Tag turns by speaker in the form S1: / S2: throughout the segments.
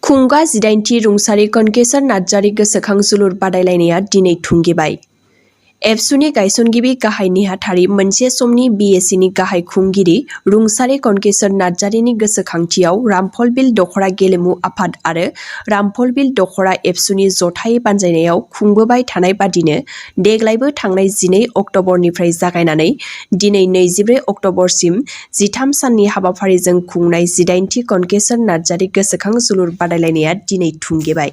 S1: खुंगा 18थि रुंसारि कनकेसर नार्जारि गोसोखां जोलुर बादायलायनाया दिनै थुंगेबाय। एबसुनि गायसनगिरि गाहाय नेहाथारि मोनसे समनि बिएसिनि गाहाय खुंगिरि रुंसारि कनकेसर नार्जारिनि गोसोखांथियाव रामफलबिल दखरा गेलेमु आफाद आरो रामफलबिल दखरा एबसुनि जथायै बानजायनायाव खुंबोबाय थानाय बादिनो देग्लायबो थांनाय 12 अक्टबरनिफ्राय जागायनानै दिनै 24 अक्टबरसिम 13 साननि हाबाफारिजों खुंनाय 18थि कनकेसर नार्जारि गोसोखां जोलुर बादायलायनाया दिनै थुंगेबाय।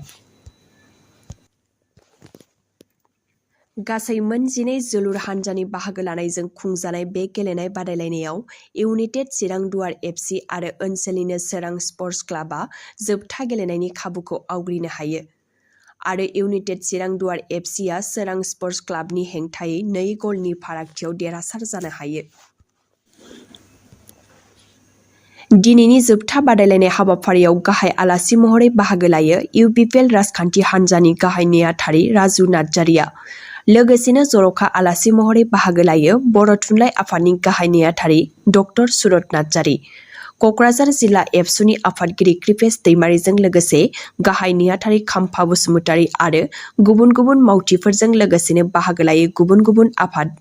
S1: गासै मोन 12 जोलुर हानजानि बाहागो लानायजों खुंजानाय बे गेलेनाय बादायलायनायाव इउनाइटेड चिरां दुआर एफसि आरो ओनसोलनिनो सोरां स्पर्ट्स क्लाबआ जोबथा गेलेनायनि खाबुखौ आवग्रिनो हायो आरो इउनाइटेड चिरां दुआर एफसिआ सोरां स्पर्ट्स क्लाबनि हेंथायै 2 गलनि फारागथियाव देरहासार जानो हायो। दिनैनि जोबथा बादायलायनाय हाबाफारियाव गाहाय आलासि महरै बाहागो लायो इउपिपिएल राजखान्थि हानजानि गाहाय नेहाथारि राजु नार्जारिया। लोगोसेनो जर'खा आलासि महरै बाहागो लायो बर' थुनलाइ आफादनि गाहाय नेहाथारि डक्टर सुरत नार्जारि, क'क्राझार जिल्ला एबसुनि आफादगिरि कृपेश दैमारिजों लोगोसे गाहाय नेहाथारि खाम्फा बसुमतारि आरो गुबुन गुबुन मावथिफोरजों लोगोसेनो बाहागो लायो गुबुन गुबुन आफाद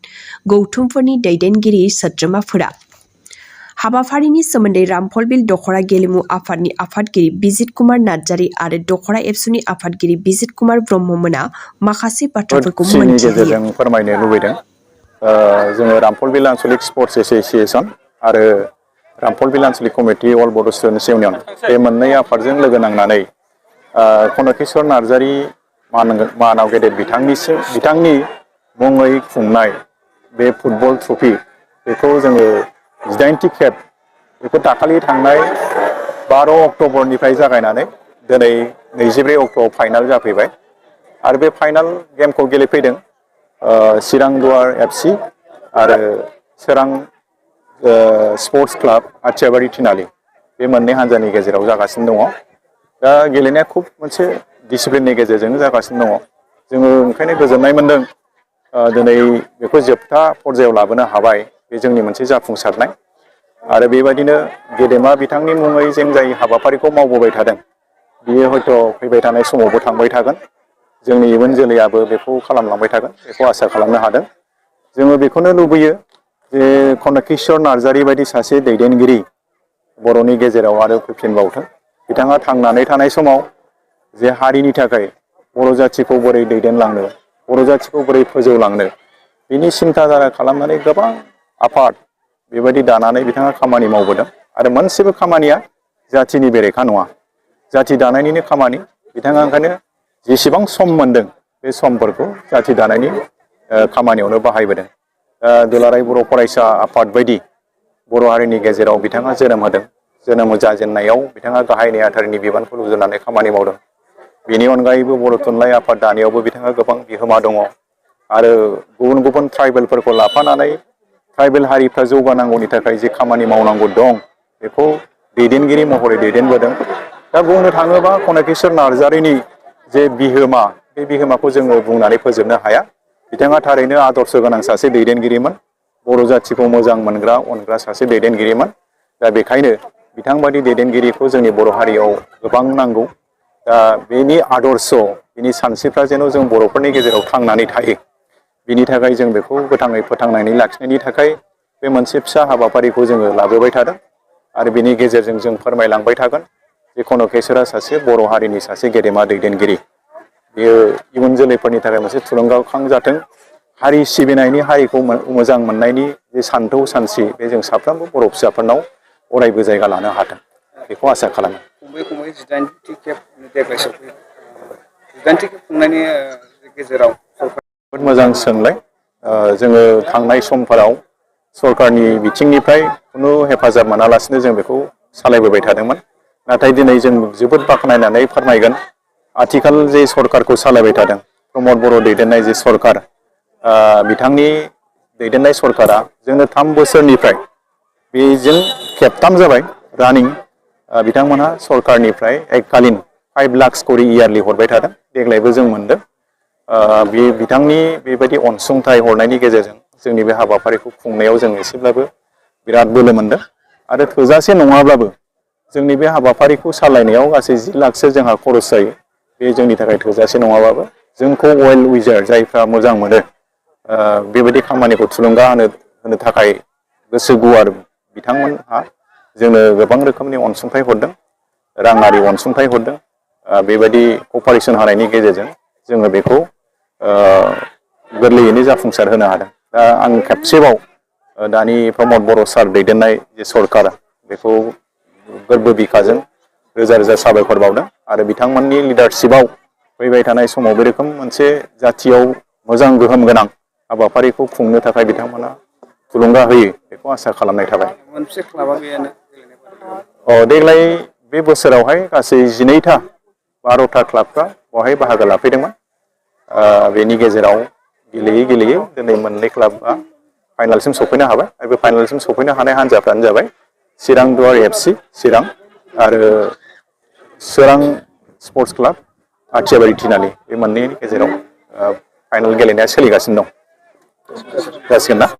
S1: गौथुमफोरनि दैदेनगिरि सोद्रोमाफोरा। हाबाफारिनि सोमोन्दै रामफलबिल दखरा गेलेमु आफादनि आफादगिरि बिजित कुमार नार्जारि आरो दखरा एबसुनि आफादगिरि बिजित कुमार ब्रह्ममोना माखासे बाथ्राफोरखौ
S2: गेजेरजों फोरमायनो लुबैदों। जोङो रामफलबिल आन्चलिक स्पर्ट्स एसोसिएशन आरो रामफलबिल आन्चलिक कमिटि अल बड' स्टुडेन्टस इउनियन बे मोननै आफादजों लोगो नांनानै कनकेसर नार्जारि मानाव गेदेर बिथांनि मुङै खुंनाय बे फुटबल ट्रफि बेखौ जोङो 18थि खेब बेखौ दाखालि थांनाय 12 अक्टबरनिफ्राय जागायनानै दिनै 24 अक्ट'आव फाइनाल जाफैबाय आरो बे फाइनाल गेमखौ गेलेफैदों चिरां दुवार एफसि आरो सोरां स्पर्ट्स क्लाब आथियाबारि थिनालि बे मोननै हानजानि गेजेराव जागासिनो दङ। दा गेलेनाया खुब मोनसे डिसिप्लिननि गेजेरजों जागासिनो दङ। जोङो ओंखायनो गोजोननाय मोन्दों दिनै बेखौ जोबथा पर्यायाव लाबोनो हाबाय। बे जोंनि मोनसे जाफुंसारनाय आरो बेबायदिनो गेदेमा बिथांनि मुङै जों जाय हाबाफारिखौ मावबोबाय थादों बियो हयथ' फैबाय थानाय समावबो थांबाय थागोन। जोंनि इयुन जोलैयाबो बेखौ खालामलांबाय थागोन बेखौ आसा खालामनो हादों। जोङो बेखौनो लुबैयो जे कनकेसर नार्जारि बायदि सासे दैदेनगिरि बर'नि गेजेराव आरो फैफिनबावथों। बिथाङा थांनानै थानाय समाव जे हारिनि थाखाय बर' जाथिखौ बोरै दैदेनलांनो, बर' जाथिखौ बोरै फोजौलांनो बिनि सिन्था धारा खालामनानै गोबां आफाद बेबायदि दानानै बिथाङा खामानि मावबोदों आरो मोनसेबो खामानिया जाथिनि बेरेखा नङा। जाथि दानायनिनो खामानि बिथाङा ओंखायनो जेसेबां सम मोन्दों बे समफोरखौ जाथि दानायनि खामानियावनो बाहायबोदों। दुलाराय बर' फरायसा आफाद बायदि बर' हारिनि गेजेराव बिथाङा जोनोम होदों। जोनोम जाजेननायाव बिथाङा गाहाय नेहाथारिनि बिबानखौ रुजुनानै खामानि मावदों। बेनि अनगायैबो बर' थुनलाइ आफाद दानायावबो बिथाङा गोबां बिहोमा दङ आरो गुबुन गुबुन ट्राइबेलफोरखौ लाफानानै ट्राइबेल हारिफ्रा जौगानांगौनि थाखाय जे खामानि मावनांगौ दं बेखौ दैदेनगिरि महरै दैदेनबोदों। दा बुंनो थाङोबा कनकेसर नार्जारिनि जे बिहोमा बे बिहोमाखौ जोङो बुंनानै फोजोबनो हाया। बिथाङा थारैनो आदर्श गोनां सासे दैदेनगिरिमोन। बर' जाथिखौ मोजां मोनग्रा अनग्रा सासे दैदेनगिरिमोन। दा बेखायनो बिथांबादि दैदेनगिरिखौ जोंनि बर' हारियाव गोबां नांगौ। दा बेनि आदर्श बिनि सानस्रिफ्रा जेन' जों बर'फोरनि गेजेराव थांनानै थायो बिनि थाखाय जों बेखौ गोथाङै फोथांनानै लाखिनायनि थाखाय बे मोनसे फिसा हाबाफारिखौ जोङो लाबोबाय थादों आरो बिनि गेजेरजों जों फोरमायलांबाय थागोन जे कनकेसरा सासे बर' हारिनि सासे गेदेमा दैदेनगिरि। बेयो इयुन जोलैफोरनि थाखाय मोनसे थुलुंगाखां जाथों। हारि सिबिनायनि, हारिखौ मोजां मोननायनि जे सान्थौ सानस्रि बे जों साफ्रोमबो बर' फिसाफोरनाव अरायबो जायगा लानो हाथों बेखौ आसा खालामो।
S3: खमै 18थि खेब देग्लाय सफैयो। 18थि खेब खुंनायनि गेजेराव
S2: जोबोद मोजां सोंलाय। जोङो थांनाय समफोराव सरकारनि बिथिंनिफ्राय खुनु हेफाजाब मोनालासिनो जों बेखौ सालायबोबाय थादोंमोन। नाथाय दिनै जों जोबोद बाख्नायनानै फोरमायगोन आथिखाल जे सरकारखौ सालायबाय थादों प्रमद बर' दैदेननाय जे सरकार बिथांनि दैदेननाय सरकारा जोंनो 3 बोसोरनिफ्राय बेजों खेबथाम जाबाय रानिं बिथांमोनहा सरकारनिफ्राय एककालीन 5 लाख करि इयारलि हरबाय थादों। देग्लायबो जों मोनदों। बे बिथांनि बेबायदि अनसुंथाइ हरनायनि गेजेरजों जोंनि बे हाबाफारिखौ खुंनायाव जों एसेब्लाबो बिराद बोलो मोनदों आरो थोजासे नङाब्लाबो जोंनि बे हाबाफारिखौ सालायनायाव गासै 10 लाखसो जोंहा खरस जायो। बे जोंनि थाखाय थोजासे नङाबाबो जोंखौ वेल विजार जायफ्रा मोजां मोनो बेबायदि खामानिखौ थुलुंगा होनो थाखाय गोसो गुवार बिथांमोनहा जोंनो गोबां रोखोमनि अनसुंथाइ हरदों, राङारि अनसुंथाइ हरदों। बेबायदि कपारेसन होनायनि गेजेरजों जोङो बेखौ गोरलैयैनो जाफुंसार होनो हादों। दा आं खेबसेबाव दानि प्रमद बर' सार दैदेननाय जे सरकार बेखौ गोरबो बिखाजों रोजा रोजा साबायखर बावदों आरो बिथांमोननि लिडारशिपआव फैबाय थानाय समाव बे रोखोम मोनसे जाथियाव मोजां गोहोम गोनां हाबाफारिखौ खुंनो थाखाय बिथांमोना थुलुंगा होयो बेखौ आसा खालामनाय थाबाय।
S3: मोनसे क्लाबा गैयानो गेलेनाय बादायलायनायाव?
S2: देग्लाय बे बोसोरावहाय गासै 12टा 12टा क्लाबफ्रा बेवहाय बाहागो लाफैदोंमोन। बेनि गेजेराव गेलेयै गेलेयै दिनै मोननै क्लाबा फाइनालसिम सफैनो हाबाय आरो बे फाइनालसिम सफैनो हानाय हान्जाफ्रानो जाबाय चिरां दुवार FC चिरां आरो सोरां स्पर्ट्स क्लाब आथियाबारि थिनालि। बे मोननैनि गेजेराव फाइनाल गेलेनाया सोलिगासिनो दं। जासिगोन ना?